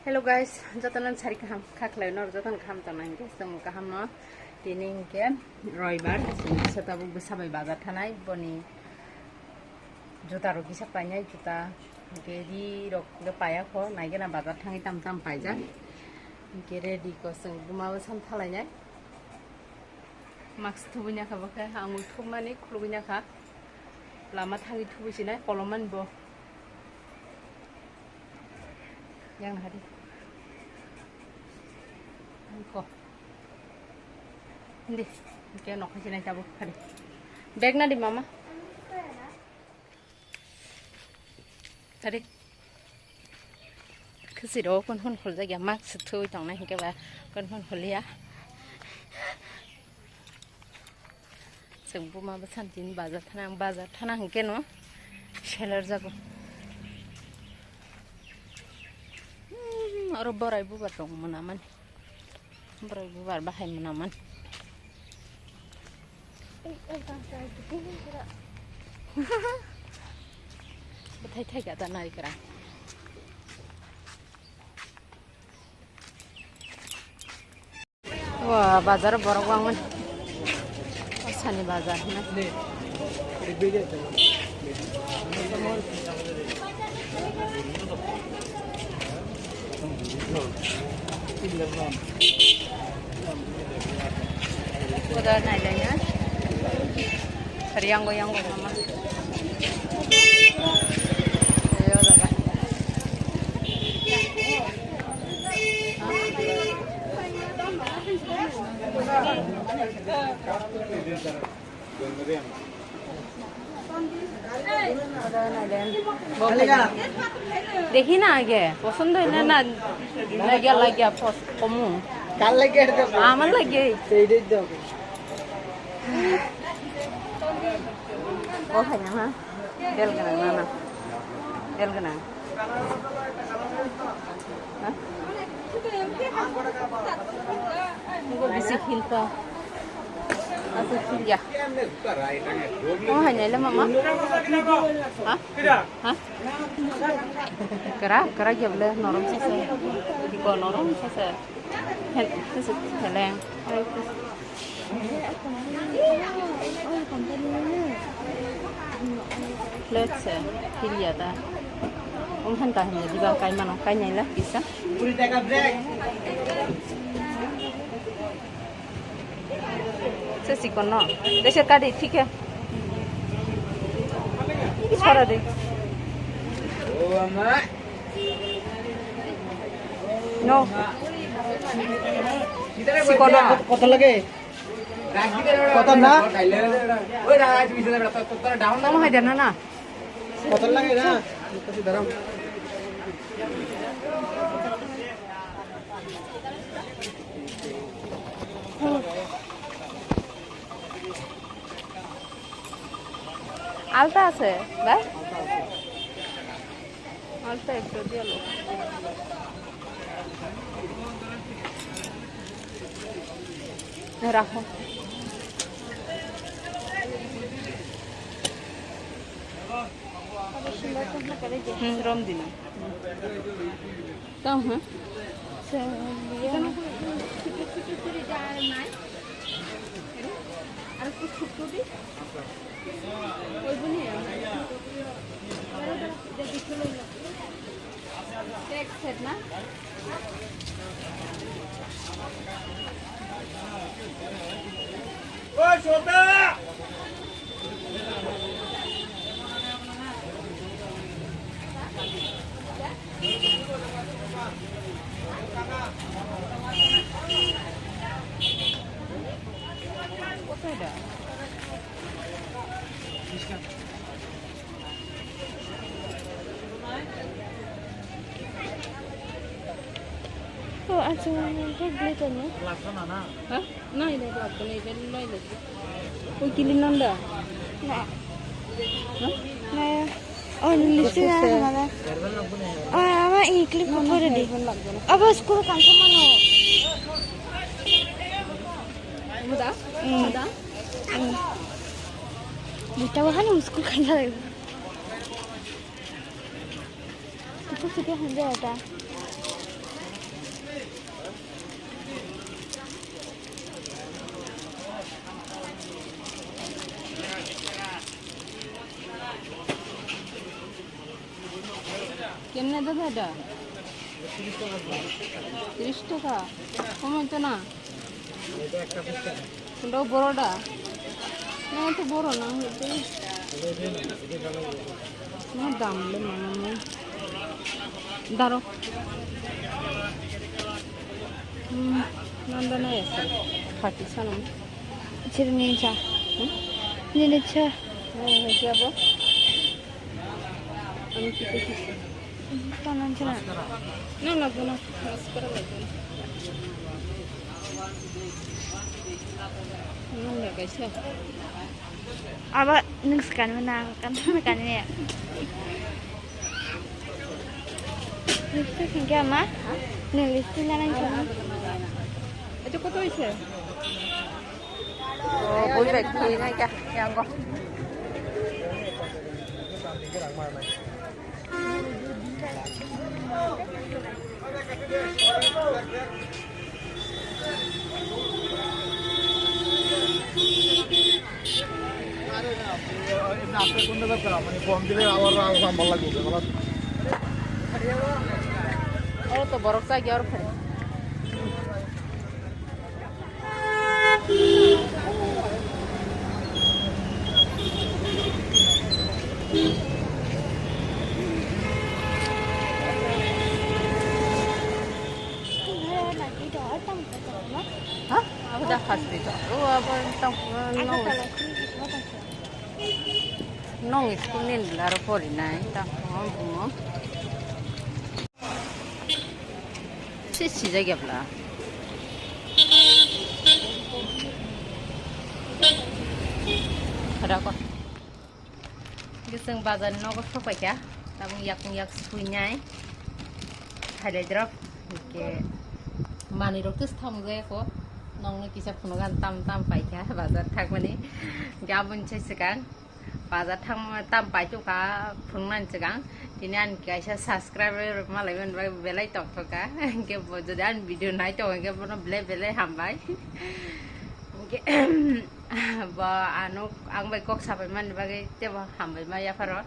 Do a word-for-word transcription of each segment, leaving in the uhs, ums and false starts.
Hello guys, jotono sari kaham khaklai nor jotono kaham tongna hinkhe chwng kaham no. Tini hinkhe roibar, chwng kisa tabuk bwsa bai bazar thanai boni juta rok kisa painai, juta hinkhe ri rok hinkhe paiya kho, naigena bazar thangwi tam tam paijak. Hinkhe ready ko chwng buma bwsam thalainai. Mask thubui nakha bo khe, ang thubmani khulugui nakha. Lama thangwi thubui sinai kolomani bo. Yang hari. Ko. Hindi. Kaya nokha sinai tabuk hari. Bag na di mama. Tari. Khasi ro kon hon khol jagya mak suthui tong na hinkhe ba kon hon khol ya. Chwng buma bwsam tini bazar thana, ang bazar thana hinkhe no seller jago. Hmm, oro borai bubar tong mwnamani. Borok bubar bahai mwnamani. Bwthai thai gata nari kwrang. Wa, bazar borok bangmani. Sani bazar hwnwi. Koda nai lai na. Sari yango yango mama. Ayo daga. দেখি না আগে, পছন্দ হইলে না, লাগিয়া লাগিয়া পছ-, কমু। কার লাগে এটা দাও। আমার লাগে। সেইটাই দাও। ও খাই না, হ্যাঁ? Del ganang, na, na. Del ganang. Ha? Bisi hilka. Asa hilya. Oh, hanya le mama. Ha? Ha? Kera, kera gya bole norom sase. Iko norom sase. Hen, sase heleng. Let's say, hilya da. Ong han ka hanya diba kai mano, kai nai la kisa. Se sikon no. Dese kadi, thik hai. Sora de. No. Sikon no. কত লাগে? কত না? Tamo hai dana na. কত লাগে না? কত দাঁড়াও। আলতা আছে, ভাই? আলতা একটা দিয়ে লো। রাখো। হুম, রম দিলাম। তাও, হ্যাঁ। আর একটু ছোট্ট দি। ওই বুনি। এক সেট না? Oh, acha, glitter no? Hah? Nai, nai, nai, nai, nai. Oi, kili nanda? Na. Hah? Na. Oh, lipstick na, na, na. Ah, ama i clip mo thore di. Abo school kan sama no. Muda? Hmm. Muda? Hmm. Buta wahani school kan jai. Itu sudah hanja ada. Kemne dada da? Tiris taka. Komoi to na? Kondo boro da? Na to boro na hoite. Na dam le mana mo. Daro. Hmm, nanda na yasa. Khati sanam. Chirni cha. Hmm? Nini cha. Oh, hoite abo. Ang kita kita. Tanan chana. Na laguna, maskara laguna. Nang da kaisa. Aba nung sekan mana kan sekan ya. Lipstick hingga ma? Nung lipstick na nang chana. Itu koto ise? Oh, bui bai khui nai kya, yang ko. Oro to borok chagi oro phai. Ha? Ako da khas dito. O, abo tang, no. Nong school nin laro pori nai, tang, bumo. Si sijak ya bla. Ada ko. Gising bazar nogo sopaikha. Tabung yak yak suinai. Thailai drop. Ke mani rok tus thang je ko. Nong no kisa phunu gan tam tam paikha bazar thak mani. Gabun chai sekang. Bazar thang tam pai tu ka phungnani chwng tini ani kaisa subscriber malai man bai belai tongthok ka. Hingke bo jodi ani video nai tongo hingke bono belai belai hambai. Hingke bo ano ang bai kok sapai mani bagwi tebo hambai ma yapharo.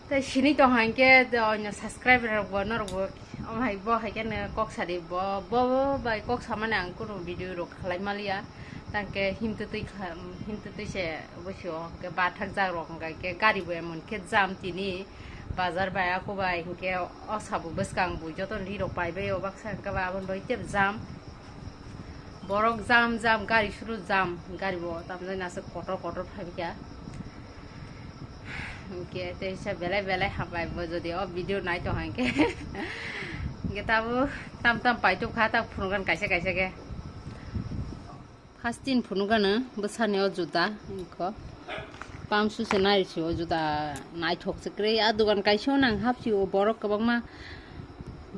Tei sini tong hingke onyo subscriber rok bo norok bo. Omo hai bo hai khe no kok sadi bo, bo, bo bai kok samani ang kunu video rok khlai maliya. Tangke himtwtwi kha-, himtwtwi se bwsio hwnkhe bathak jak rok hwnkha khe gari bo emon khe jam tini bazar bai ako bai hwnkhe o sabo bwskang bo joto ri rok pai bai o baksa hwnkhe ba aboni bagwi tei jam. Borok jam jam gari suru jam gari bo tamjani aswk kotor kotor phaikha. Hingke teisa belai belai hambai bo jodi o video nai tong hingke. Hingke tabo tam tam paitok kha ta phunukgan kaisa kaisa khe. First din phunukgano bwsani o juda hingko. Pam suse nai risi o juda naithok se kwrwi a dogan kaisa o nang hapsi o borok kwbangma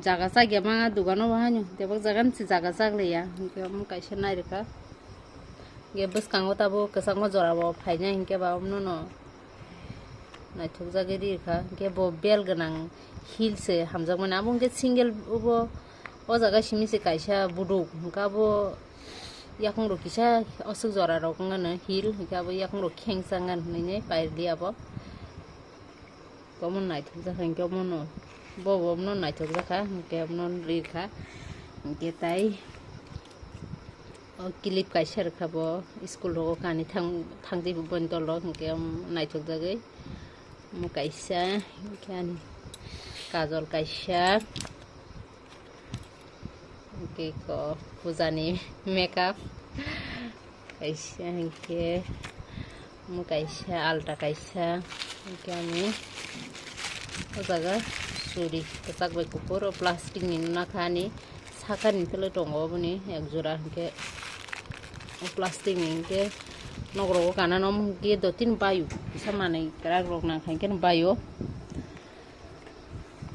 jaga chakya ma a dogano bo haino tebak jaga ni se jaga chakliya hingke omo kaisa nai rwkha. Hingke bwskango tabuk kwchangma jora bo phainai hingke ba omono no naithokjagwi rikha. Hingke bo bel gwnang heel se hamjakmani. Abo hingke single bo o jaga simi se kaisa buduk. Hingke abo yakung rok kisa aswk jora rok wngmano heel. Hingke abo yakung rok khengsa wngmani hinui pairwdi abo. Omo naithokjakha hingke omono bo bo omono naithokjakha hingke omono rikha hingke tai o clip kaisa rwkha bo school rogo kani thang thangtwi boni dolo hingke omo naithokjagwi omo kaisa hingke ani kajol kaisa. Hingke eko pujani makeup kaisa hingke omo kaisa alta kaisa hingke ani o jaga suri kwchak bai kuphur o plastic ni nakha ani sakani tole tongo oboni ek jora hingke o plastic ni hingke nok rogo kana no omo hingke dottin baio kisa manui kwrak rok nang kha hingke no baio.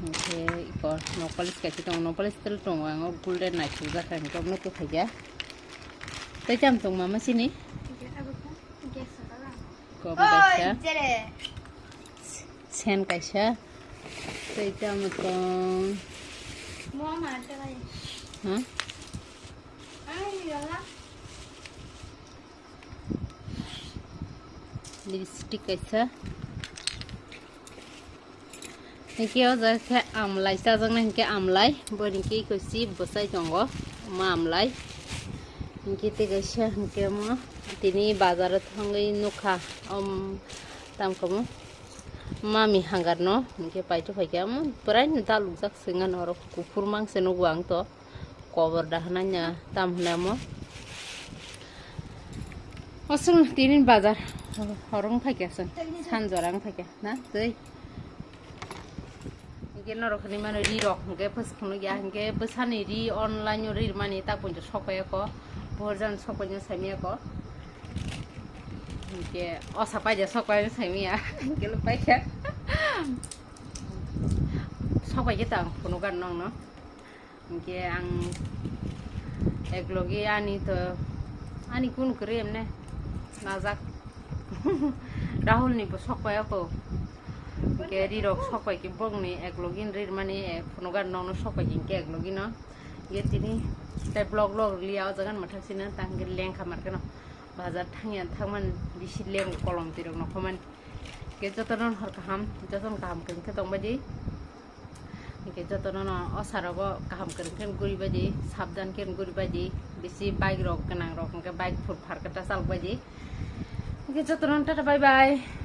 Hingke iko nok polish kaisa tongo, nok polish tel tongo, ang o golden naithok jak kha, hingke omo twi khaikha. Tei cham tong mama sini? Kom kaisa. Sen kaisa. Tei cham tong. Ha? Lipstick kaisa. Hinkhe o jaga khe amlai chajaknai hinkhe amlai, bo hinkhe iko chip bwsai tongo, ma amlai. Hinkhe tei kaisa hinkhe mo tini bazar o thangwi nukha, om, tamkhe mo mami hangar no hinkhe paito phaikhe, omo bwrai no dalukjak se wngkha norok, kuphur mangse nugo ang to. Kobor da hwnai nya tam hwnai mo. Oswng tinin bazar horong phaikya swn, sanjora wng phaikya na tei. Hinkhe norok hwnwi mano ri rok hinkhe pwswk phunukya hinkhe bwsani ri online o ri rwmani tak punjo sokpaiya ko, bohor jani sokpaino saimaya ko. Hinkhe osa paija sokpaino saimaya hinkhe lo paikha. Sokpaikhe ta ang phunukar nongno. Hinkhe ang eklogi ani to, ani kunu kwrwi emne najak. Rahul ni bo sokpai ako. Hinkhe ri rok sokpai khe bokni eklogi ri mani, eh, phunukar nongno sokpai hinkhe eklogi no. Hinkhe tini tei vlog vlog liya o jaga ni mwthak sino ta hinkhe lengkha markhe no. Bazar thangya thangmani bisi leng kolom twi rok no khomani. Hinkhe jotono hor kaham, jotono kaham kwrwng khe tongbai di. Hinkhe jotono no o sarogo kaham kwrwng khe guribai di, sabdan khe guribai di. Bisi bike rok gwnang rok hinkhe bike phur phar khe ta chalokbai di. Hinkhe jotono tata bye bye.